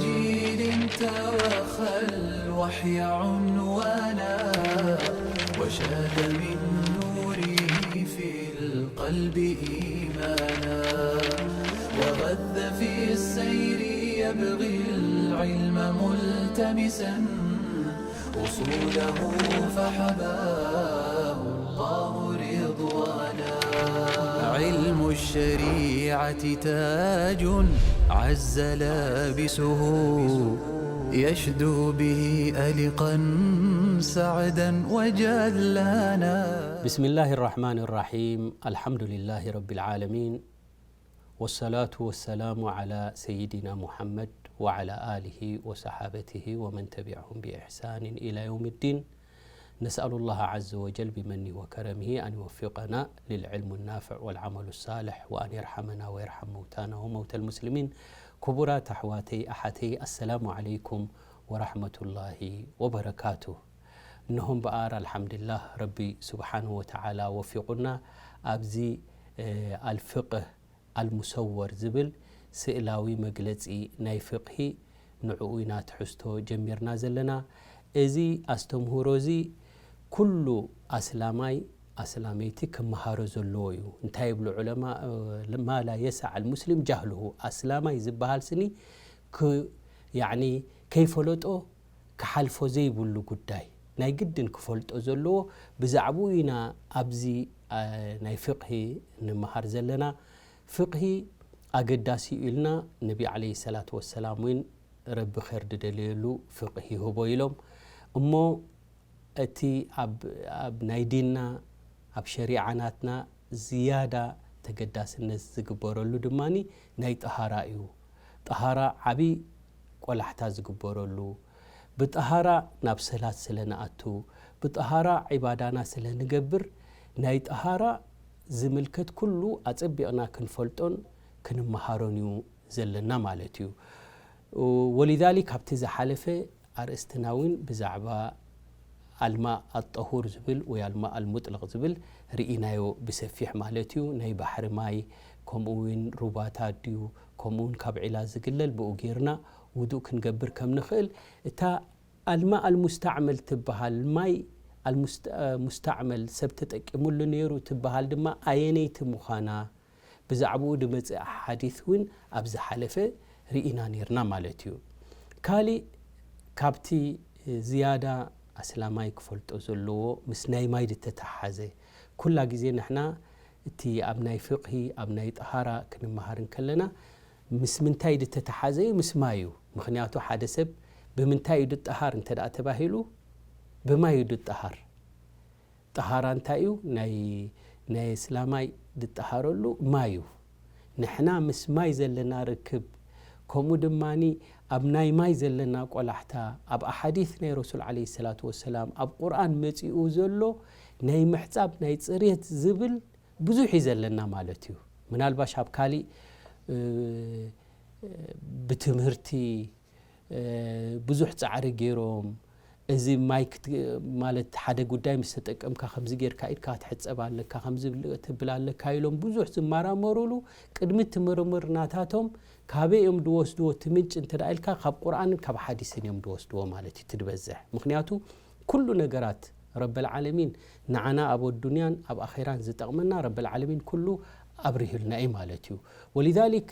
جيل توخى الوحي عنوانا، وشاد من نوره في القلب إيمانا، وغذ في السير يبغي العلم ملتمسا، أصوله فحباه الله رضوانا. علم الشريعة تاج عز لابسه، يشدو به ألقا سعدا وجلانا. بسم الله الرحمن الرحيم. الحمد لله رب العالمين. والصلاة والسلام على سيدنا محمد وعلى آله وصحابته ومن تبعهم بإحسان إلى يوم الدين. نسأل الله عز وجل بمنه وكرمه أن يوفقنا للعلم النافع والعمل الصالح، وأن يرحمنا ويرحم موتانا وموتى المسلمين. ክቡራት ኣሕዋተይ ኣሓተይ፣ ኣሰላሙ ዓለይኩም ወራሕመቱላሂ ወበረካቱ። እነሆ እምበኣር ኣልሓምዱሊላህ፣ ረቢ ስብሓንሁ ወተዓላ ወፊቑና ኣብዚ፣ እ፣ ኣልፍቅህ ኣልሙሰወር ዝብል ስእላዊ መግለጺ ናይ ፍቅሂ፣ ንዕኡ ኢና ትሕዝቶ ጀሚርና ዘለና። እዚ ኣስተምህሮ እዚ ኩሉ ኣስላማይ ኣስላመይቲ ክመሃሮ ዘለዎ እዩ። እንታይ ይብሉ ዑለማ? ማ ላ የስዕ ኣልሙስሊም ጃህልሁ። ኣስላማይ ዝበሃል ስኒ ክ-፣ ያዕኒ ከይፈለጦ ክሓልፎ ዘይብሉ ጉዳይ፣ ናይ ግድን ክፈልጦ ዘለዎ። ብዛዕባኡ ኢና ኣብዚ፣ አ፣ ናይ ፍቅሂ ንመሃር ዘለና። ፍቅሂ ኣገዳሲ እዩ ኢልና፣ ነቢ ዓለይሂ ሰላቱ ወሰላም እውን ረቢ ኸይር ድደለየሉ ፍቅሂ ይህቦ ኢሎም። እሞ እቲ ኣብ፣ ኣብ ናይ ዲንና፣ ኣብ ሸሪዓ ናትና ዝያዳ ተገዳስነት ዝግበረሉ ድማኒ ናይ ጠሃራ እዩ። ጠሃራ ዓቢ ቆላሕታ ዝግበረሉ፣ ብጠሃራ ናብ ሰላት ስለ ንኣቱ፣ ብጠሃራ ዒባዳና ስለ ንገብር፣ ናይ ጠሃራ ዝምልከት ኩሉ ኣጸቢቕና ክንፈልጦን ክንመሃሮን እዩ ዘለና ማለት እዩ። ወሊዛሊክ፣ ካብቲ ዝሓለፈ ኣርእስትና እውን ብዛዕባ ኣልማእ ኣጠሁር ዝብል ወይ ኣልማእ ኣልሙጥለቕ ዝብል ርኢናዮ ብሰፊሕ ማለት እዩ። ናይ ባሕሪ ማይ፣ ከምኡ እውን ሩባታት ድዩ፣ ከምኡ እውን ካብ ዒላ ዝግለል፣ ብኡ ጌርና ውዱእ ክንገብር ከም ንኽእል። እታ ኣልማእ ኣልሙስተዕመል ትበሃል ማይ፣ ኣልሙስተ-፣ ሙስተዕመል ሰብ ተጠቂሙሉ ነይሩ ትበሃል ድማ ኣየነይቲ ምዃና፣ ብዛዕባኡ ድመጽእ ሓዲስ እውን ኣብ ዝሓለፈ ርኢና ነይርና ማለት እዩ። ካሊእ ካብቲ ዝያዳ ኣስላማይ ክፈልጦ ዘለዎ ምስ ናይ ማይ ድተተሓዘ፣ ኩላ ግዜ ንሕና እቲ ኣብ ናይ ፍቅሂ፣ ኣብ ናይ ጠሃራ ክንመሃር እንከለና ምስ ምንታይ ድተተሓዘ እዩ? ምስ ማይ እዩ። ምኽንያቱ ሓደ ሰብ ብምንታይ እዩ ድጠሃር እንተ ደኣ ተባሂሉ፣ ብማይ እዩ ድጠሃር። ጠሃራ እንታይ እዩ? ናይ፣ ናይ እስላማይ ድጠሃረሉ ማይ እዩ። ንሕና ምስ ማይ ዘለና ርክብ፣ ከምኡ ድማኒ ኣብ ናይ ማይ ዘለና ቆላሕታ፣ ኣብ ኣሓዲስ ናይ ረሱል ዓለይሂ ሰላቱ ወሰላም፣ ኣብ ቁርኣን መጺኡ ዘሎ ናይ ምሕጻብ፣ ናይ ጽሬት ዝብል ብዙሕ እዩ ዘለና ማለት እዩ። ምናልባሽ ኣብ ካሊእ፣ እ፣ ብትምህርቲ፣ እ፣ ብዙሕ ጻዕሪ ገይሮም፣ እዚ ማይ ክት-፣ ማለት ሓደ ጉዳይ ምስ ተጠቀምካ ከምዚ ጌርካ ኢድካ ክትሕጸብ ኣለካ፣ ከምዚ ብል-፣ ትብል ኣለካ ኢሎም ብዙሕ ዝመራመሩሉ፣ ቅድሚ እቲ ምርምር ናታቶም ካበይ እዮም ድወስድዎ እቲ ምንጭ እንተ ደኣ ኢልካ፣ ካብ ቁርኣንን ካብ ሓዲስን እዮም ድወስድዎ ማለት እዩ፣ እቲ ድበዝሕ። ምኽንያቱ ኩሉ ነገራት ረበል ዓለሚን ንዓና ኣብ ኣዱንያን ኣብ ኣኼራን ዝጠቕመና ረበል ዓለሚን ኩሉ ኣብሪሁልና እዩ ማለት እዩ። ወሊዛሊክ፣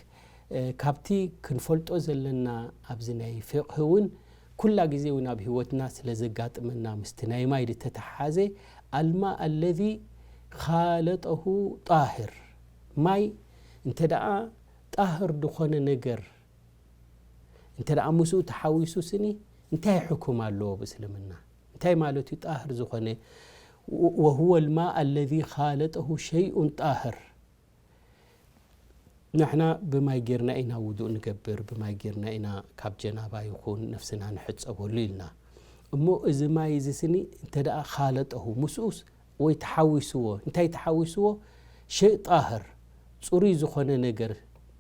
እ፣ ካብቲ ክንፈልጦ ዘለና ኣብዚ ናይ ፍቅህ እውን ኩላ ግዜ እውን ኣብ ህይወትና ስለ ዘጋጥመና ምስቲ ናይ ማይ ዝተተሓሓዘ፣ ኣልማእ ኣለዚ ኻለጠሁ ጣህር፣ ማይ እንተ ደኣ ጣህር ዝኾነ ነገር እንተ ደኣ ምስኡ ተሓዊሱ ስኒ እንታይ ሕኩም ኣለዎ ብእስልምና? እንታይ ማለት እዩ ጣህር ዝኾነ? ወ-፣ ወሁወ ልማእ ኣለዚ ኻለጠሁ ሸይኡን ጣህር። ንሕና ብማይ ጌርና ኢና ውዱእ ንገብር፣ ብማይ ጌርና ኢና ካብ ጀናባ ይኹን ነፍስና ንሕጸበሉ ኢልና። እሞ እዚ ማይ እዚ ስኒ እንተ ደኣ ኻለጠሁ፣ ምስኡስ ወይ ተሓዊስዎ፣ እንታይ ተሓዊስዎ? ሸይ ጣህር፣ ጽሩይ ዝኾነ ነገር፣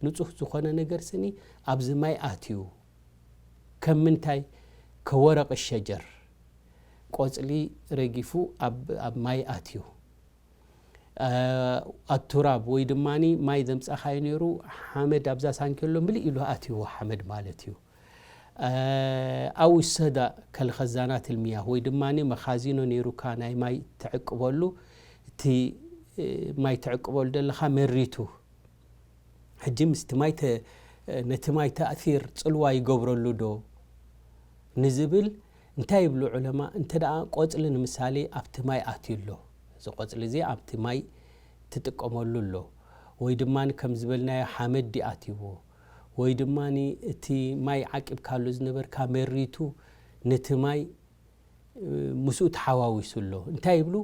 ንጹህ ዝኾነ ነገር ስኒ ኣብዚ ማይ ኣትዩ። ከም ምንታይ? ከወረቕ ሸጀር፣ ቆጽሊ ረጊፉ ኣብ፣ ኣብ ማይ ኣትዩ። አ-፣ ኣቱራብ ወይ ድማኒ ማይ ዘምጻኻዮ ነይሩ፣ ሓመድ ኣብዛ ሳንኬሎ ምልእ ኢሉ ኣትይዎ ሓመድ ማለት እዩ። ኣው ሰዳ ከልኸዛናት ልሚያህ ወይ ድማ መኻዚኖ ነይሩካ ናይ ማይ ትዕቅበሉ፣ እቲ ማይ ትዕቅበሉ ዘለኻ መሪቱ። ሕጂ ምስቲ ማይ ተ-፣ ነቲ ማይ ተእሲር ጽልዋ ይገብረሉ ዶ ንዝብል እንታይ ይብሉ ዑለማ? እንተ ደኣ ቆጽሊ ንምሳሌ ኣብቲ ማይ ኣትዩ ኣሎ፣ እዚ ቆጽሊ እዚ ኣብቲ ማይ ትጥቀመሉ ኣሎ፣ ወይ ድማ ከም ዝበልናዮ ሓመድ ድዩ ኣትይዎ፣ ወይ ድማ እቲ ማይ ዓቂብካሉ ዝነበርካ መሪቱ ነቲ ማይ ምስኡ ተሓዋዊሱ ኣሎ። እንታይ ይብሉ?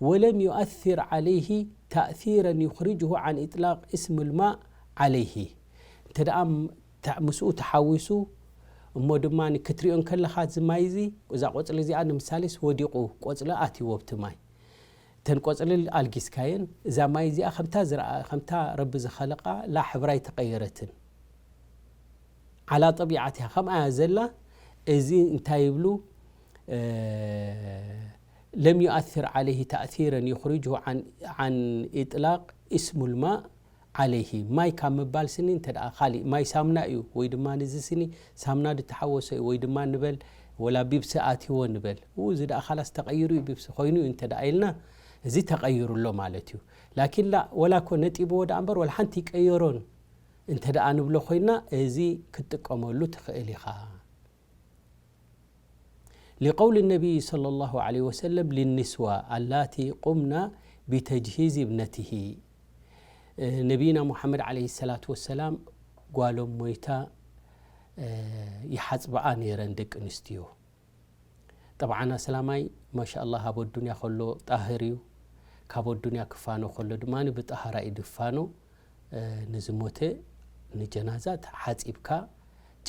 ወለም ዩኣሲር ዓለይሂ ተእሲረን ዩኽርጅሁ ዓን ኢጥላቅ እስም ልማእ ዓለይሂ። እንተ ደኣ ተ-፣ ምስኡ ተሓዊሱ እሞ ድማ ክትሪኦ እንከለኻ እዚ ማይ እዚ፣ እዛ ቆጽሊ እዚኣ ንምሳሌስ ወዲቑ ቆጽሊ ኣትይዎ ኣብቲ ማይ። እተን ቆጽሊ ኣልጊስካየን፣ እዛ ማይ እዚኣ ከምታ ዝረኣ-፣ ከምታ ረቢ ዝኸለቓ ላ ሕብራ ኣይተቐየረትን። ዓላ ጠቢዓት እያ፣ ከምኣ እያ ዘላ። እዚ እንታይ ይብሉ? እ፣ ለም ዩኣሲር ዓለይሂ ተእሲረን ዩኽርጅሁ ዓን፣ ዓን ኢጥላቅ እስሙ ልማእ ዓለይሂ። ማይ ካብ ምባል ስኒ እንተ ደኣ ካሊእ ማይ ሳሙና እዩ፣ ወይ ድማ ንዚ ስኒ ሳሙና ዝተሓወሶ እዩ፣ ወይ ድማ ንበል ወላ ቢብሲ ኣትይዎ ንበል። ኡ፣ እዚ ደኣ ካላስ ተቐይሩ እዩ፣ ቢብሲ ኮይኑ እዩ እንተ ደኣ ኢልና፣ እዚ ተቐይሩ ኣሎ ማለት እዩ። ላኪን ላ፣ ወላ እኮ ነጢብዎ ደኣ እምበር ወላ ሓንቲ ይቀየሮን እንተ ደኣ ንብሎ ኮይና፣ እዚ ክትጥቀመሉ ትኽእል ኢኻ። لقول النبي صلى الله عليه وسلم للنسوة اللاتي قمن بتجهيز ابنته። ነቢና ሙሓመድ ዓለይሂ ሰላቱ ወሰላም ጓሎም ሞይታ፣ እ፣ ይሓጽብኣ ነይረን ደቂ ኣንስትዮ። ጠብዓን ኣስላማይ ማሻ ኣላህ ኣብ ኣዱንያ ከሎ ጣህር እዩ። ካብ ኣዱንያ ክፋኖ ከሎ ድማ ብጣሃራ እዩ ድፋኖ። እ፣ ንዝሞተ ንጀናዛ ሓጺብካ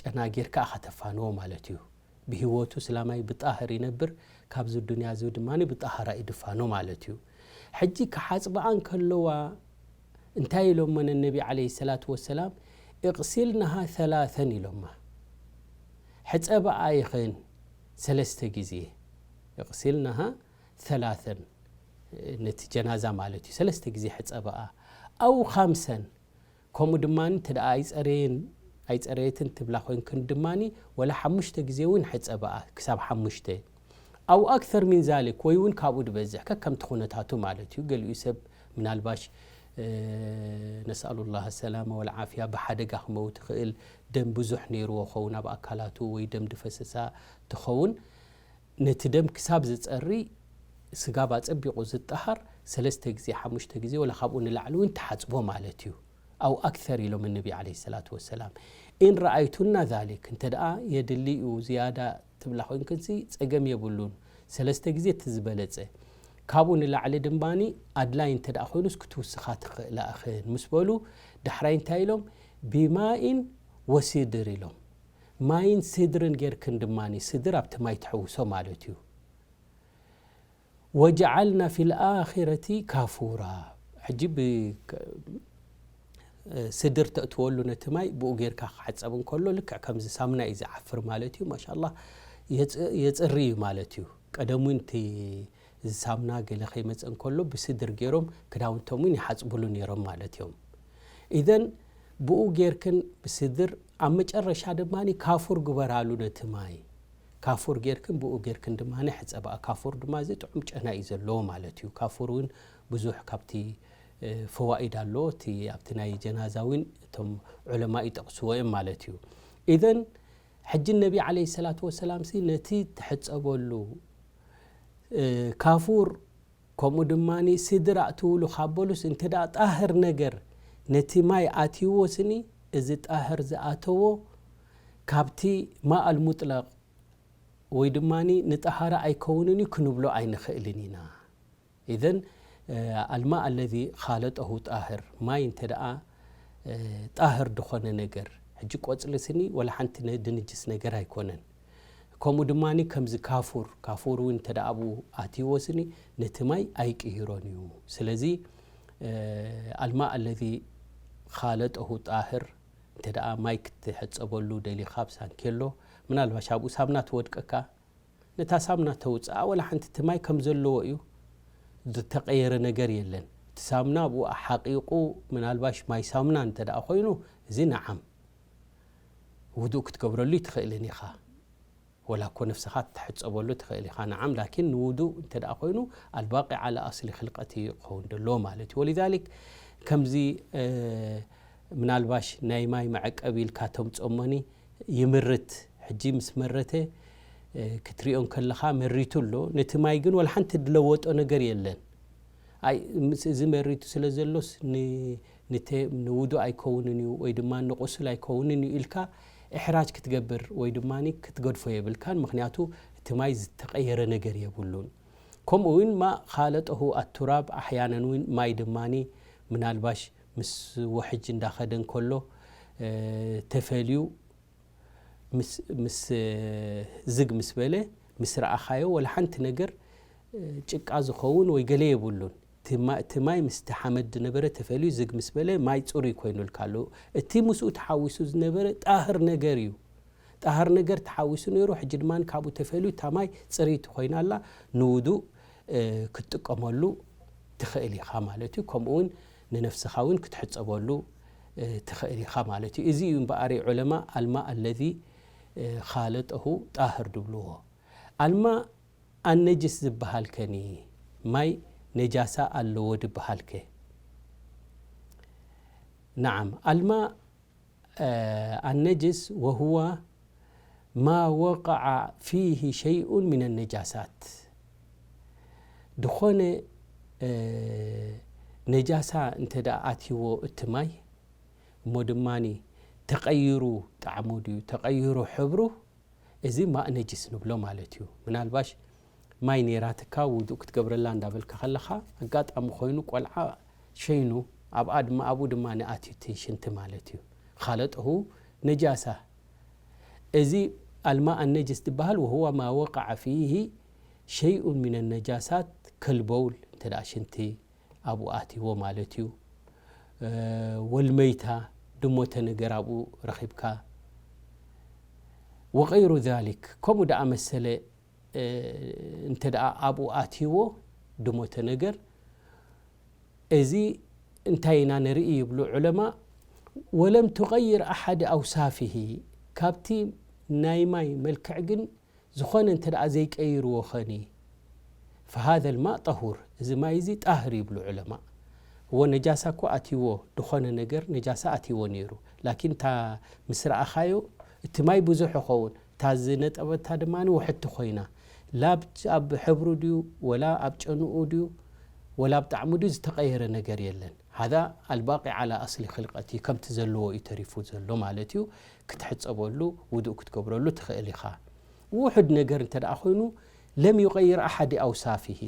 ጨና ጌርካ ኢኻ ተፋንዎ ማለት እዩ። ብህይወቱ እስላማይ ብጣህር ይነብር፣ ካብዚ ዱንያ እዚ ድማ ብጣሃራ እዩ ድፋኖ ማለት እዩ። ሕጂ ክሓጽብኣ እንከለዋ እንታይ ኢሎመን ነቢ ዓለይሂ ሰላቱ ወሰላም? እቕሲልናሃ ሰላሰን ኢሎማ። ሕጸብኣ ኢኽን ሰለስተ ግዜ። እቕሲልናሃ ሰላሰን፣ ነቲ ጀናዛ ማለት እዩ። ሰለስተ ግዜ ሕጸብኣ። ኣው ኻምሰን፣ ከምኡ ድማ እንተ ደኣ ኣይጸረየን፣ ኣይጸረየትን ትብላ ኮይንክን ድማ ወላ ሓሙሽተ ግዜ እውን ሕጸብኣ፣ ክሳብ ሓሙሽተ። ኣው ኣክተር ሚን ዛሊክ፣ ወይ እውን ካብኡ ዝበዝሕ፣ ከከምቲ ኩነታቱ ማለት እዩ። ገሊኡ ሰብ ምናልባሽ፣ እ፣ ነስኣሉላህ ሰላመ ወልዓፍያ፣ ብሓደጋ ክመውት ይኽእል፣ ደም ብዙሕ ነይርዎ ኸውን ኣብ ኣካላቱ፣ ወይ ደም ድፈሰሳ ትኸውን። ነቲ ደም ክሳብ ዝጸሪ፣ ስጋብ ኣጸቢቑ ዝጠሃር፣ ሰለስተ ግዜ፣ ሓሙሽተ ግዜ፣ ወላ ካብኡ ንላዕሊ እውን ትሓጽቦ ማለት እዩ። ኣው ኣክተር ኢሎም ነቢ ዓለይሂ ሰላቱ ወሰላም። ኢን ረኣይቱና ዛሊክ፣ እንተ ደኣ የድሊ እዩ ዝያዳ ትብላ ኮይንክንሲ፣ ጸገም የብሉን። ሰለስተ ግዜ እቲ ዝበለጸ። ካብኡ ንላዕሊ ድማኒ ኣድላይ እንተ ደኣ ኮይኑስ ክትውስኻ ትኽእላ እኽን ምስ በሉ፣ ዳሕራይ እንታይ ኢሎም? ቢማኢን ወሲድር ኢሎም። ማይን ሲድርን ጌርክን ድማኒ፣ ሲድር ኣብቲ ማይ ትሕውሶ ማለት እዩ። ወጀዓልና ፊል ኣኺረቲ ካፉራ። ሕጂ ብ-፣ ክ-፣ ሲድር ተእትወሉ ነቲ ማይ ብኡ ጌርካ ክሕጸብ እንከሎ ልክዕ ከምዚ ሳሙና እዩ ዝዓፍር ማለት እዩ። ማሻኣላህ የጽ-፣ የጽሪ እዩ ማለት እዩ። ቀደም እውን እቲ እዚ ሳሙና ገለ ከይመጸ እንከሎ ብሲድር ጌሮም ክዳውንቶም እውን ይሓጽብሉ ነይሮም ማለት እዮም። ኢዘን ብኡ ጌርክን ብሲድር ኣብ መጨረሻ ድማ ካፉር ግበራሉ ነቲ ማይ። ካፉር ጌርክን ብኡ ጌርክን ድማ ሕጸብኣ። ካፉር ድማ እዚ ጥዑም ጨና እዩ ዘለዎ ማለት እዩ። ካፉር እውን ብዙሕ ካብቲ፣ እ፣ ፈዋኢድ ኣለዎ። እቲ ኣብቲ ናይ ጀናዛ እውን እቶም ዑለማ ይጠቕስዎ እዮም ማለት እዩ። ኢዘን ሕጂ ነቢ ዓለይሂ ሰላቱ ወሰላም ሲ ነቲ ትሕጸበሉ፣ እ፣ ካፉር ከምኡ ድማ ሲድር ኣእትውሉ ካብ በሉስ፣ እንተ ደኣ ጣህር ነገር ነቲ ማይ ኣትይዎ ስኒ፣ እዚ ጣህር ዝኣተዎ ካብቲ ማእ ኣልሙጥለቕ ወይ ድማ ንጠሃራ ኣይከውንን እዩ ክንብሎ ኣይንኽእልን ኢና። ኢዘን፣ እ፣ ኣልማእ ኣለዚ ኻለጠሁ ጣህር፣ ማይ እንተ ደኣ፣ እ፣ ጣህር ድኾነ ነገር፣ ሕጂ ቆጽሊ ስኒ ወላ ሓንቲ ነ-፣ ድንጅስ ነገር ኣይኮነን። ከምኡ ድማ ከምዚ ካፉር፣ ካፉር እውን እንተ ደኣ ኣብኡ ኣትይዎ ስኒ ነቲ ማይ ኣይቅይሮን እዩ። ስለዚ፣ እ፣ ኣልማእ ኣለዚ ኻለጠሁ ጣህር፣ እንተ ደኣ ማይ ክትሕጸበሉ ደሊኻ ኣብ ሳንኬሎ፣ ምናልባሽ ኣብኡ ሳምና ትወድቀካ፣ ነታ ሳምና ተውጽኣ፣ ወላ ሓንቲ እቲ ማይ ከም ዘለዎ እዩ፣ ዝተቐየረ ነገር የለን። እቲ ሳምና ኣብኡ ሓቂቑ፣ ምናልባሽ ማይ ሳምና እንተ ደኣ ኮይኑ፣ እዚ ነዓም። ውዱእ ክትገብረሉ ትኽእልን ኢኻ። ወላ እኮ ነፍስኻ ትሕጸበሉ ትኽእል ኢኻ። ነዓም፣ ላኪን ንውዱእ እንተ ደኣ ኮይኑ ኣልባቂ ዓላ ኣስሊ ኽልቀቲ ክኸውን ደሎ ማለት እዩ። ወሊዛሊክ ከምዚ፣ እ፣ ምናልባሽ ናይ ማይ መዐቀቢ ኢልካ ተምጾሞኒ ይምርት። ሕጂ ምስ መረተ፣ እ፣ ክትሪኦ እንከለኻ መሪቱ ኣሎ። ነቲ ማይ ግን ወላ ሓንቲ ዝለወጦ ነገር የለን። ኣይ፣ ምስ እዚ መሪቱ ስለ ዘሎስ ን-፣ ንተ-፣ ንውዱእ ኣይከውንን እዩ ወይ ድማ ንቁስል ኣይከውንን እዩ ኢልካ ኢሕራጅ ክትገብር ወይ ድማ ክትገድፎ የብልካን። ምኽንያቱ እቲ ማይ ዝተቐየረ ነገር የብሉን። ከምኡ እውን ማ ኻለጠሁ ኣቱራብ ኣሕያነን እውን ማይ ድማ ምናልባሽ ምስ ውሕጅ እንዳኸደ እንከሎ፣ እ፣ ተፈልዩ ምስ፣ ምስ ዝግ ምስ በለ፣ ምስ ረኣኻዮ፣ ወላ ሓንቲ ነገር፣ እ፣ ጭቃ ዝኸውን ወይ ገለ የብሉን። እቲ ማ-፣ እቲ ማይ ምስቲ ሓመድ ዝነበረ ተፈልዩ ዝግ ምስ በለ፣ ማይ ጽሩይ ኮይኑልካ ኣሎ። እቲ ምስኡ ተሓዊሱ ዝነበረ ጣህር ነገር እዩ። ጣህር ነገር ተሓዊሱ ነይሩ፣ ሕጂ ድማ ካብኡ ተፈልዩ እታ ማይ ጽርይቲ ኮይና ኣላ። ንውዱእ፣ እ፣ ክትጥቀመሉ ትኽእል ኢኻ ማለት እዩ። ከምኡ እውን ንነፍስኻ እውን ክትሕጸበሉ፣ እ፣ ትኽእል ኢኻ ማለት እዩ። እዚ እዩ እምበኣር ዑለማ ኣልማ ኣለዚ፣ እ፣ ኻለጠሁ ጣህር ድብልዎ። ኣልማ ኣነጅስ ዝበሃል ከኒ ማይ ነጃሳ ኣለዎ ድበሃል ከ? ነዓም፣ ኣልማ፣ እ፣ ኣነጅስ ወሁወ ማ ወቀዐ ፊሂ ሸይኡን ሚነ ነጃሳት። ድኾነ፣ እ፣ ነጃሳ እንተ ደኣ ኣትይዎ እቲ ማይ፣ እሞ ድማኒ ተቐይሩ ጣዕሙ ድዩ፣ ተቐይሩ ሕብሩ፣ እዚ ማእ ነጅስ ንብሎ ማለት እዩ። ምናልባሽ ማይ ነይራትካ ውዱእ ክትገብረላ እንዳበልካ ከለኻ፣ ኣጋጣሚ ኮይኑ ቆልዓ ሸይኑ፣ ኣብኣ ድማ፣ ኣብኡ ድማ ንኣትዩ እቲ ሽንቲ ማለት እዩ። ኻለጠሁ ነጃሳ። እዚ ኣልማእ ነጅስ ዝበሃል፣ ወሁወ ማ ወቀዐ ፊሂ ሸይኡን ሚነ ነጃሳት ከልበውል፣ እንተ ደኣ ሽንቲ ኣብኡ ኣትይዎ ማለት እዩ። እ፣ ወልመይታ፣ ድሞተ ነገር ኣብኡ ረኺብካ። ወገይሩ ዛሊክ፣ ከምኡ ደኣ መሰለ፣ እ፣ እንተ ደኣ ኣብኡ ኣትይዎ፣ ድሞተ ነገር፣ እዚ እንታይ ኢና ንርኢ ይብሉ ዑለማ፣ ወለም ትቀይር ኣሓድ ኣውሳፊሂ፣ ካብቲ ናይ ማይ መልክዕ ግን ዝኾነ እንተ ደኣ ዘይቀይርዎ ኸኒ፣ ፈሃዘ ልማእ ጠሁር፣ እዚ ማይ እዚ ጣህር ይብሉ ዑለማ። እወ ነጃሳ እኮ ኣትይዎ፣ ዝኾነ ነገር ነጃሳ ኣትይዎ ነይሩ። ላኪን እታ ምስ ረኣኻዮ፣ እቲ ማይ ብዙሕ ይኸውን፣ እታ ዝነጠበታ ድማ ውሕድቲ ኮይና። ላብ ኣብ ሕብሩ ድዩ፣ ወላ ኣብ ጨንኡ ድዩ፣ ወላ ኣብ ጣዕሙ ድዩ ዝተቐየረ ነገር የለን። ሃዛ ኣልባቂ ዓላ ኣስሊ ኽልቀቲ፣ ከምቲ ዘለዎ እዩ ተሪፉ ዘሎ ማለት እዩ። ክትሕጸበሉ፣ ውዱእ ክትገብረሉ ትኽእል ኢኻ። ውሑድ ነገር እንተ ደኣ ኮይኑ፣ ለም ዩቀይር ኣሓድ ኣውሳፊሂ፣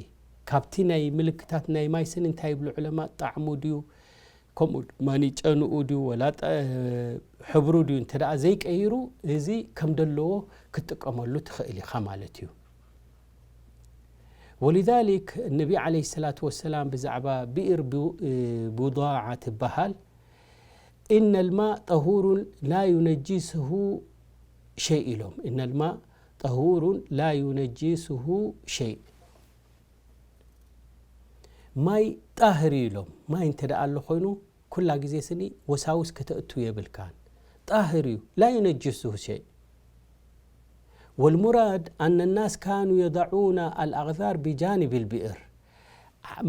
ካብቲ ናይ ምልክታት ናይ ማይ ስኒ እንታይ ይብሉ ዑለማ፣ ጣዕሙ ድዩ፣ ከምኡ ድማ ጨንኡ ድዩ፣ ወላ ጠ-፣ ሕብሩ ድዩ፣ እንተ ደኣ ዘይቀይሩ፣ እዚ ከም ደለዎ ክትጥቀመሉ ትኽእል ኢኻ ማለት እዩ። ወሊዛሊክ፣ ነቢ ዓለይሂ ሰላቱ ወሰላም ብዛዕባ ብኢር ቡ-፣ ቡዳዓ ትበሃል፣ ኢነ ልማእ ጠሁሩን ላ ዩነጅስሁ ሸይ ኢሎም። ኢነ ልማእ ጠሁሩን ላ ዩነጅስሁ ሸይ። ማይ ጣህር እዩ ኢሎም። ማይ እንተ ደኣ ኣሎ ኮይኑ፣ ኩላ ግዜ ስኒ ወሳውስ ከተእቱ የብልካን። ጣህር እዩ፣ ላ ዩነጅስሁ ሸይ። ወልሙራድ ኣነ ናስ ካኑ የضዑና ኣልኣቕዛር ቢጃኒብ ልብእር።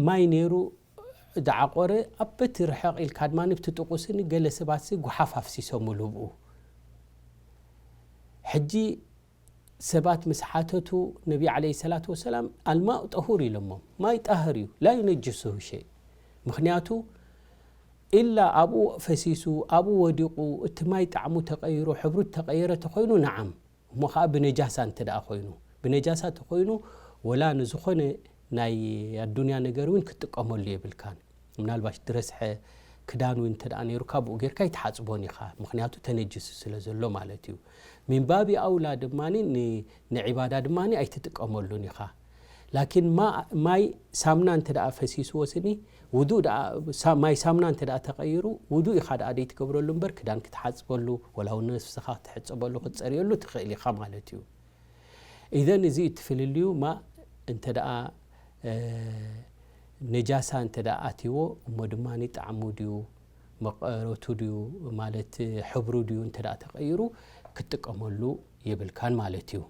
ማይ ነይሩ ዝዓቆረ ኣብ በቲ ርሕቕ ኢልካ ድማ ንብቲ ጥቑስኒ ገለ ሰባትሲ ጓሓፍ ኣፍሲሶምሉ ብኡ። ሕጂ ሰባት ምስ ሓተቱ ነቢ ዓለይሂ ሰላቱ ወሰላም ኣልማእ ጠሁር ኢሎሞም። ማይ ጣህር እዩ፣ ላ ዩነጅስሁ ሸይ። ምኽንያቱ ኢላ ኣብኡ ፈሲሱ፣ ኣብኡ ወዲቑ፣ እቲ ማይ ጣዕሙ ተቐይሩ፣ ሕብሩ ተቐየረ ተኾይኑ፣ ነዓም። እሞ ኸዓ ብነጃሳ እንተ ደኣ ኾይኑ፣ ብነጃሳ ተኾይኑ፣ ወላ ንዝኾነ ናይ ኣዱንያ ነገር እውን ክትጥቀመሉ የብልካን። ምናልባሽ ድረስሐ ክዳን እውን እንተ ደኣ ነይሩካ፣ ብኡ ጌርካ ኣይትሓጽቦን ኢኻ። ምኽንያቱ ተነጅሱ ስለ ዘሎ ማለት እዩ። ሚን ባቢ ኣውላ ድማ ን-፣ ንዒባዳ ድማ ኣይትጥቀመሉን ኢኻ። ላኪን ማ-፣ ማይ ሳምና እንተ ደኣ ፈሲስዎ ስኒ፣ ውዱእ ደኣ፣ ሳ-፣ ማይ ሳምና እንተ ደኣ ተቐይሩ፣ ውዱእ ኢኻ ደኣ ደይትገብረሉ እምበር፣ ክዳን ክትሓጽበሉ፣ ወላ እውን ነፍስኻ ክትሕጽበሉ፣ ክትጸርየሉ ትኽእል ኢኻ ማለት እዩ። ኢዘን እዚ እዩ እቲ ፍልልዩ፣ ማ እንተ ደኣ፣ እ፣ ነጃሳ እንተ ደኣ ኣትይዎ፣ እሞ ድማ ጣዕሙ ድዩ፣ መቐረቱ ድዩ፣ ማለት ሕብሩ ድዩ እንተ ደኣ ተቐይሩ፣ ክትጥቀመሉ የብልካን ማለት እዩ።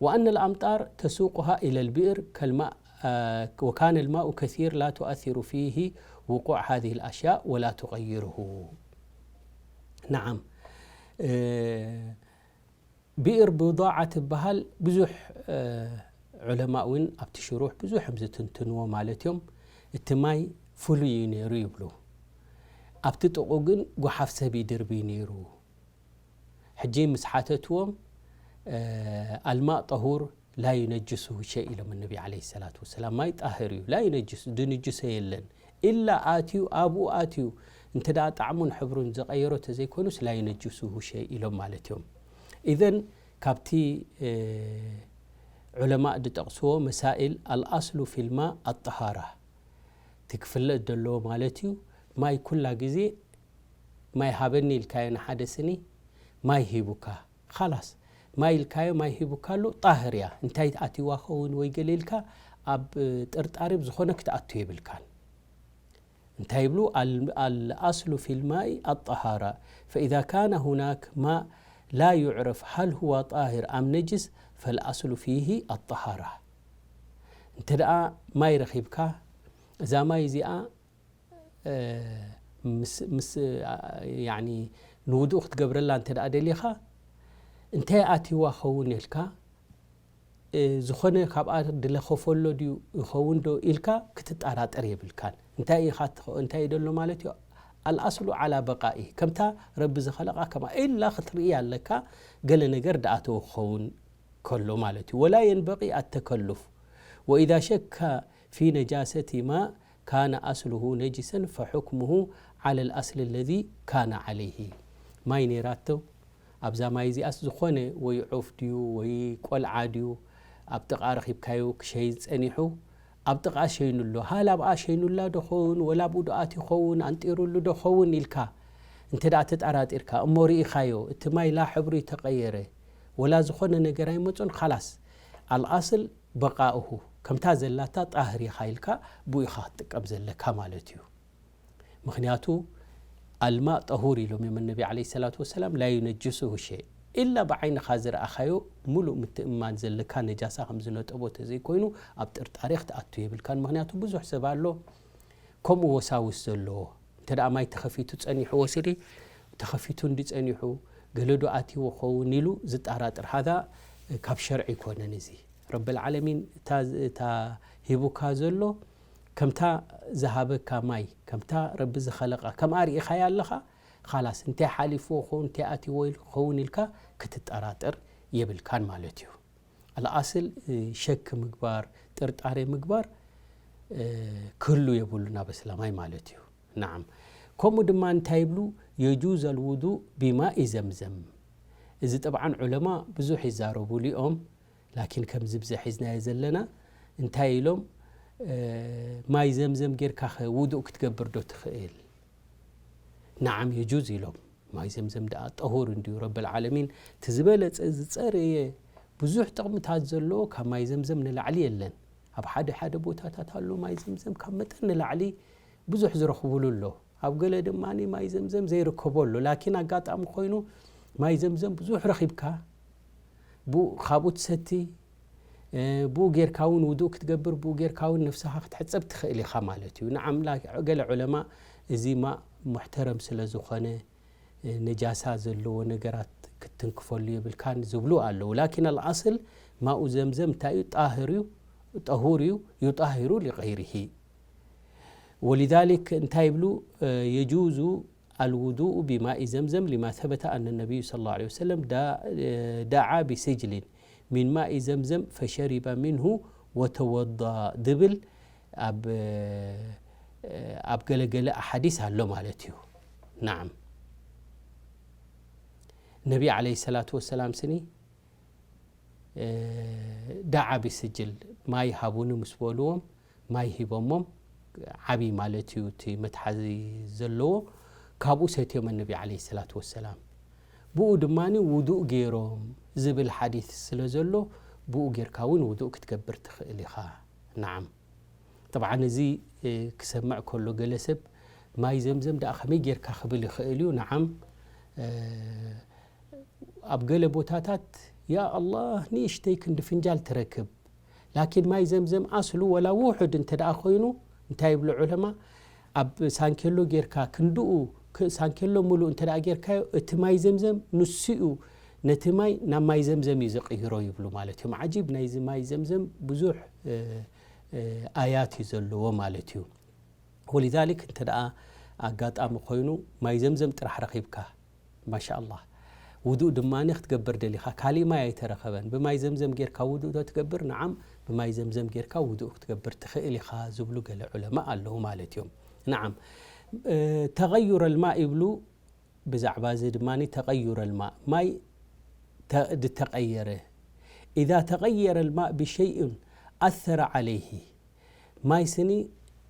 وأن الأمطار تسوقها إلى البئر كالماء، آه، وكان الماء كثير لا تؤثر فيه وقوع هذه الأشياء ولا تغيره. نعم. آه، ብኢር ቡዳዓ ትበሃል ብዙሕ፣ እ፣ ዑለማ እውን ኣብቲ ሽሩሕ ብዙሕ እዮም ዝትንትንዎ ማለት እዮም። እቲ ማይ ፍሉይ እዩ ነይሩ ይብሉ። ኣብቲ ጥቑ ግን ጓሓፍ ሰብ ይድርብይ ነይሩ። ሕጂ ምስ ሓተትዎም፣ እ፣ ኣልማእ ጠሁር ላ ዩነጅሱሁ ሸይ ኢሎም ነቢ ዓለይሂ ሰላቱ ወሰላም። ማይ ጣህር እዩ፣ ላ ዩነጅሱ፣ ድንጅሶ የለን። ኢላ ኣትዩ፣ ኣብኡ ኣትዩ፣ እንተ ደኣ ጣዕሙን ሕብሩን ዝቐየሮ ተዘይኮኑስ ላ ዩነጅሱሁ ሸይ ኢሎም ማለት እዮም። ኢዘን ካብቲ፣ እ፣ ዑለማእ ዝጠቕስዎ መሳኢል፣ ኣልኣስሉ ፊልማ ኣጠሃራ፣ እቲ ክፍለጥ ዘለዎ ማለት እዩ። ማይ ኩላ ግዜ ማይ ሃበኒ ኢልካዮ ንሓደ ስኒ፣ ማይ ሂቡካ፣ ኻላስ፣ ማይ ኢልካዮ ማይ ሂቡካ ኣሎ፣ ጣህር እያ። እንታይ ኣትይዋ ኸውን ወይ ገለ ኢልካ ኣብ ጥርጣሬ ብዝኾነ ክትኣቱ የብልካን። እንታይ ይብሉ? ኣል-፣ ኣልኣስሉ ፊል ማኢ ኣጠሃራ፣ ፈኢዛ ካነ ሁናክ ማእ ላ ዩዕረፍ ሃል ሁዋ ጣሂር ኣም ነጅስ ፈልኣስሉ ፊሂ ኣጠሃራ። እንተ ደኣ ማይ ረኺብካ፣ እዛ ማይ እዚኣ፣ እ፣ ምስ፣ ምስ፣ ኣ፣ ያኒ ንውዱእ ክትገብረላ እንተ ደኣ ደሊኻ፣ እንታይ ኣትይዋ ኸውን ኢልካ፣ እ፣ ዝኾነ ካብኣ ድለኸፈሎ ድዩ ይኸውን ዶ ኢልካ ክትጠራጠር የብልካን። እንታይ ኢኻ ትኸ-፣ እንታይ እዩ ደሎ ማለት እዩ? ኣልኣስሉ ዓላ በቃኢ፣ ከምታ ረቢ ዝኸለቓ ከምኣ ኢላ ክትርኢ ኣለካ፣ ገለ ነገር ደኣተወ ክኸውን ከሎ ማለት እዩ። ወላ የንበቂ ኣተከሉፍ፣ ወኢዛ ሸካ ፊ ነጃሰቲ ማእ ካነ ኣስሉሁ ነጅሰን ፈሑክሙሁ ዓለ ልኣስሊ ለዚ ካነ ዓለይሂ። ማይ ነይራቶ፣ ኣብዛ ማይ እዚኣስ ዝኾነ ወይ ዑፍ ድዩ ወይ ቆልዓ ድዩ ኣብ ጥቓ ረኺብካዮ ክሸይን ጸኒሑ፣ ኣብ ጥቓ ሸይኑ ኣሎ። ሃል ኣብኣ ሸይኑላ ዶ ኸውን? ወላ ኣብኡ ዶ ኣትዩ ኸውን? ኣንጢሩሉ ዶ ኸውን? ኢልካ እንተ ደኣ ተጠራጢርካ፣ እሞ ርኢኻዮ፣ እቲ ማይ ላ ሕብሩ ተቐየረ፣ ወላ ዝኾነ ነገር ኣይመጾን፣ ኻላስ፣ ኣልኣስል በቃኡሁ፣ ከምታ ዘላታ ጣህር ኢኻ ኢልካ ብኡ ኢኻ ክትጥቀም ዘለካ ማለት እዩ። ምኽንያቱ፣ ኣልማእ ጠሁር ኢሎም እዮም ነቢ ዓለይሂ ሰላቱ ወሰላም፣ ላ ዩነጅሱሁ ሸይ፣ ኢላ ብዓይንኻ ዝረኣኻዮ፣ ሙሉእ ምትእምማን ዘለካ ነጃሳ ከም ዝነጠቦ ተዘይኮይኑ፣ ኣብ ጥርጣሬ ክትኣቱ የብልካን። ምኽንያቱ፣ ብዙሕ ሰብ ኣሎ፣ ከምኡ ወሳውስ ዘለዎ። እንተ ደኣ ማይ ተኸፊቱ ጸኒሑ ወሲዲ፣ ተኸፊቱ እንዲ ጸኒሑ፣ ገለ ዶ ኣትይዎ ኸውን ኢሉ ዝጠራጥር። ሃዛ ካብ ሸርዒ ኣይኮነን እዚ። ረብል ዓለሚን እታ፣ እታ ሂቡካ ዘሎ፣ ከምታ ዝሃበካ ማይ፣ ከምታ ረቢ ዝኸለቓ፣ ከምኣ ርኢኻያ ኣለኻ፣ ኻላስ፣ እንታይ ሓሊፍዎ ኸውን፣ እንታይ ኣትይዎ ኢሉ ኸውን ኢልካ ክትጠራጠር የብልካን ማለት እዩ። ኣልኣስል፣ እ፣ ሸክ ምግባር፣ ጥርጣሬ ምግባር፣ እ፣ ክህሉ የብሉን ኣብ እስላማይ ማለት እዩ። ነዓም። ከምኡ ድማ እንታይ ይብሉ? የጁዝ ኣልውዱእ ቢማኢ ዘምዘም። እዚ ጠብዓን ዑለማ ብዙሕ ይዛረቡሉ እዮም፣ ላኪን ከምዚ ብዚ ሒዝናዮ ዘለና እንታይ ኢሎም? እ፣ ማይ ዘምዘም ጌርካ ኸ ውዱእ ክትገብር ዶ ትኽእል? ነዓም የጁዝ ኢሎም። ማይ ዘምዘም ደኣ ጠሁር እንድዩ። ረብል ዓለሚን እቲ ዝበለጸ ዝጸረየ ብዙሕ ጥቕምታት ዘለዎ ካብ ማይ ዘምዘም ንላዕሊ የለን። ኣብ ሓደ ሓደ ቦታታት ኣሎ ማይ ዘምዘም ካብ መጠን ንላዕሊ ብዙሕ ዝረኽቡሉ ኣሎ። ኣብ ገለ ድማ ማይ ዘምዘም ዘይርከቦ ኣሎ። ላኪን ኣጋጣሚ ኮይኑ ማይ ዘምዘም ብዙሕ ረኺብካ፣ ብኡ፣ ካብኡ ትሰቲ፣ እ፣ ብኡ ጌርካ እውን ውዱእ ክትገብር፣ ብኡ ጌርካ እውን ነፍስኻ ክትሕጸብ ትኽእል ኢኻ ማለት እዩ። ንዓም ላ-፣ ገለ ዑለማ እዚ ማእ ሙሕተረም ስለ ዝኾነ፣ እ፣ ነጃሳ ዘለዎ ነገራት ክትትንክፈሉ የብልካን ዝብሉ ኣለዉ። ላኪን ኣልኣስል ማኡ ዘምዘም እንታይ እዩ? ጣህር እዩ፣ ጠሁር እዩ፣ ዩጣሂሩ ሊገይሪሂ። ወሊዛሊክ እንታይ ይብሉ? እ፣ የጁዙ ኣልውዱኡ ቢማኢ ዘምዘም ሊማ ሰበተ ኣነ ነቢዩ ሰለላሁ ዐለይሂ ወሰለም ዳ-፣ እ፣ ደዓ ቢስጅሊን ሚን ማኢ ዘምዘም ፈሸሪበ ሚንሁ ወተወዳ ዝብል ኣብ፣ እ፣ ኣብ ገለገለ ኣሓዲስ ኣሎ ማለት እዩ። ነዓም። ነቢ ዓለይሂ ሰላቱ ወሰላም ስኒ፣ እ፣ ደዓ ቢስጅል፣ ማይ ሃቡኒ ምስ በልዎም፣ ማይ ሂቦሞም፣ ዓቢ ማለት እዩ እቲ መትሓዚ ዘለዎ፣ ካብኡ ሰትዮም ነቢ ዓለይሂ ሰላቱ ወሰላም። ብኡ ድማ ውዱእ ገይሮም ዝብል ሓዲስ ስለ ዘሎ፣ ብኡ ጌርካ እውን ውዱእ ክትገብር ትኽእል ኢኻ። ነዓም። ጠብዓን እዚ፣ እ፣ ክሰምዕ ከሎ ገለ ሰብ ማይ ዘምዘም ደኣ ከመይ ጌርካ ክብል ይኽእል እዩ። ነዓም፣ እ፣ ኣብ ገለ ቦታታት ያ ኣላህ ንእሽተይ ክንዲ ፍንጃል ትረክብ። ላኪን ማይ ዘምዘም ኣስሉ ወላ ውሑድ እንተ ደኣ ኮይኑ እንታይ ይብሉ ዑለማ? ኣብ ሳንኬሎ ጌርካ ክንድኡ ክ- ሳንኬሎ ሙሉእ እንተ ደኣ ጌርካዮ እቲ ማይ ዘምዘም ንሱ እዩ ነቲ ማይ ናብ ማይ ዘምዘም እዩ ዝቕይሮ ይብሉ ማለት እዮም። ዓጂብ ናይዚ ማይ ዘምዘም ብዙሕ እ፣ እ፣ ኣያት እዩ ዘለዎ ማለት እዩ። ወሊዛሊክ እንተ ደኣ ኣጋጣሚ ኮይኑ ማይ ዘምዘም ጥራሕ ረኺብካ ማሻ ኣላህ ውዱእ ድማ ክትገብር ደሊኻ ካሊእ ማይ ኣይተረኸበን ብማይ ዘምዘም ጌርካ ውዱእ ዶ ትገብር? ነዓም ብማይ ዘምዘም ጌርካ ውዱእ ክትገብር ትኽእል ኢኻ ዝብሉ ገለ ዑለማ ኣለዉ ማለት እዮም። ነዓም ተغير الماء ይብሉ ብዛዕባ እዚ ድማ ተغير الماء ማይ ተ- ዝተቐየረ إذا تغير الماء بشيء أثر عليه ማይ ስኒ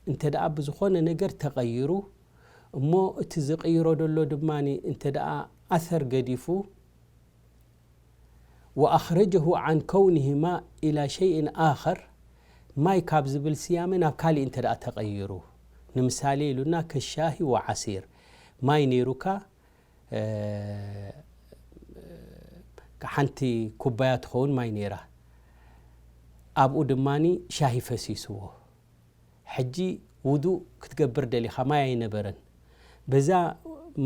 እንተ ደኣ ብዝኾነ ነገር ተቐይሩ እሞ እቲ ዝቕይሮ ደሎ ድማ እንተ ደኣ ኣሰር ገዲፉ وأخرجه عن كونه ماء إلى شيء آخر ማይ ካብ ዝብል ስያመ ናብ ካሊእ እንተ ደኣ ተቐይሩ ንምሳሌ ኢሉና ከሻሂ ወዓሲር ማይ ነይሩካ እ፣ ሓንቲ ኩባያ ትኸውን ማይ ነይራ ኣብኡ ድማ ሻሂ ፈሲስዎ ሕጂ ውዱእ ክትገብር ደሊኻ ማይ ኣይነበረን በዛ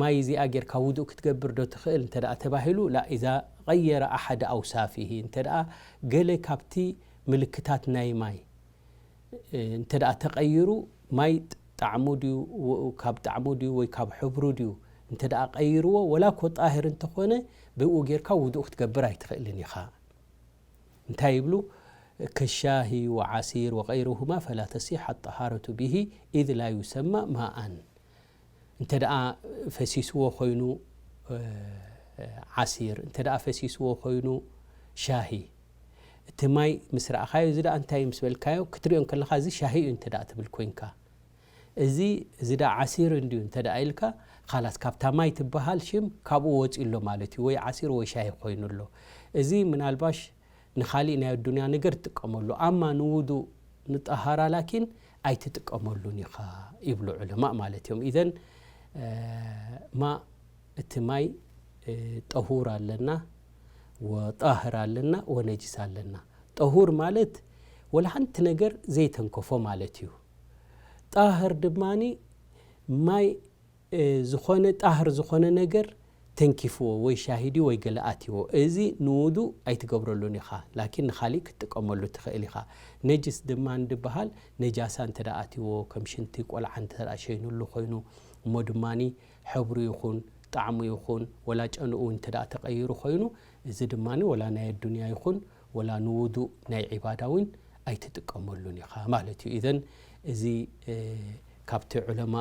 ማይ እዚኣ ጌርካ ውዱእ ክትገብር ዶ ትኽእል እንተ ደኣ ተባሂሉ ላ إذا غير أحد أوصافه እንተ ደኣ ገለ ካብቲ ምልክታት ናይ ማይ እ፣ እንተ ደኣ ተቐይሩ ማይ ጣዕሙ ድዩ ወ- ካብ ጣዕሙ ድዩ ወይ ካብ ሕብሩ ድዩ እንተ ደኣ ቀይርዎ ወላ እኮ ጣህር እንተኾነ ብኡ ጌርካ ውዱእ ክትገብር ኣይትኽእልን ኢኻ እንታይ ይብሉ كالشاهي وعصير وغيرهما فلا تصح الطهارة به إذ لا يسمى ماء እንተ ደኣ ፈሲስዎ ኮይኑ እ፣ ዓሲር እንተ ደኣ ፈሲስዎ ኮይኑ ሻሂ እቲ ማይ ምስ ረኣኻዮ እዚ ደኣ እንታይ እዩ ምስ በልካዮ ክትሪኦ እንከለኻ እዚ ሻሂ እዩ እንተ ደኣ ትብል ኮይንካ እዚ እዚ ደኣ ዓሲር እንድዩ እንተ ደኣ ኢልካ ኻላስ ካብታ ማይ ትበሃል ሽም ካብኡ ወፂኡ ኣሎ ማለት እዩ ወይ ዓሲር ወይ ሻሂ ኮይኑ ኣሎ እዚ ምናልባሽ ንኻሊእ ናይ ኣዱንያ ነገር ትጥቀመሉ ኣማ ንውዱእ ንጠሃራ ላኪን ኣይትጥቀመሉን ኢኻ ይብሉ ዑለማእ ማለት እዮም ኢዘን እ፣ ማእ እቲ ማይ እ፣ ጠሁር ኣለና ወጣህር ኣለና ወነጅስ ኣለና ጠሁር ማለት ወላ ሓንቲ ነገር ዘይተንከፎ ማለት እዩ ጣህር ድማ ማይ እ፣ ዝኾነ ጣህር ዝኾነ ነገር ተንኪፍዎ ወይ ሻሂዲ ወይ ገለ ኣትዎ እዚ ንውዱእ ኣይትገብረሉን ኢኻ ላኪን ንኻሊእ ክትጥቀመሉ ትኽእል ኢኻ ነጅስ ድማ እንድበሃል ነጃሳ እንተ ደኣ ኣትዎ ከም ሽንቲ ቆልዓ እንተ ደኣ ሸይኑሉ ኮይኑ እሞ ድማ ሕብሩ ይኹን ጣዕሙ ይኹን ወላ ጨንኡ እንተ ደኣ ተቐይሩ ኮይኑ እዚ ድማ ወላ ናይ ኣዱንያ ይኹን ወላ ንውዱእ ናይ ዒባዳ እውን ኣይትጥቀመሉን ኢኻ ማለት እዩ ኢዘን እዚ እ፣ ካብቲ ዑለማ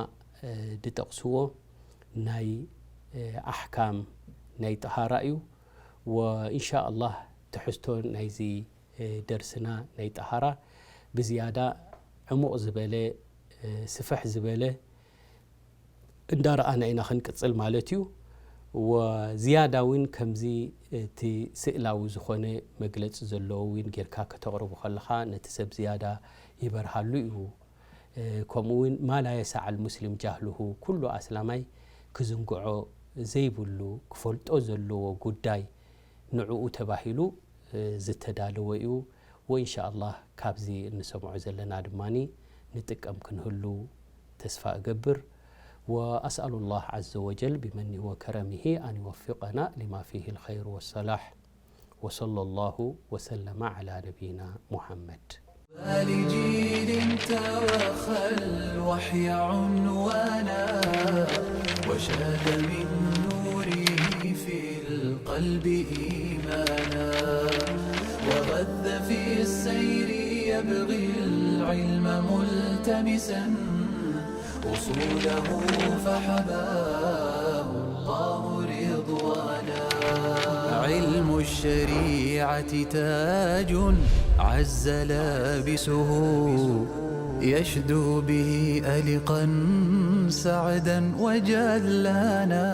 እ፣ ዝጠቕስዎ ናይ እ፣ ኣሕካም ናይ ጠሃራ እዩ ወኢንሻ ኣላህ ትሕዝቶ ናይዚ እ፣ ደርስና ናይ ጠሃራ ብዝያዳ ዕሙቕ ዝበለ እ፣ ስፍሕ ዝበለ እንዳረኣና ኢና ክንቅፅል ማለት እዩ ወዝያዳ እውን ከምዚ እቲ ስእላዊ ዝኾነ መግለፂ ዘለዎ እውን ጌርካ ከተቕርቡ ከለኻ ነቲ ሰብ ዝያዳ ይበርሃሉ እዩ እ፣ ከምኡ እውን ما لا يسع المسلم جهله ኩሉ ኣስላማይ ክዝንግዖ ዘይብሉ ክፈልጦ ዘለዎ ጉዳይ ንዕኡ ተባሂሉ እ፣ ዝተዳለወ እዩ ወኢንሻ ኣላህ ካብዚ እንሰምዖ ዘለና ድማ ንጥቀም ክንህሉ ተስፋ እገብር وأسأل الله عز وجل بمنه وكرمه أن يوفقنا لما فيه الخير والصلاح وصلى الله وسلم على نبينا محمد لجيل توخى الوحي عنوانا وشاد من نوره في القلب إيمانا وغذ في السير يبغي العلم ملتمسا أصوله فحباه الله رضوانا علم الشريعة تاج عز لابسه يشدو به ألقا سعدا وجلانا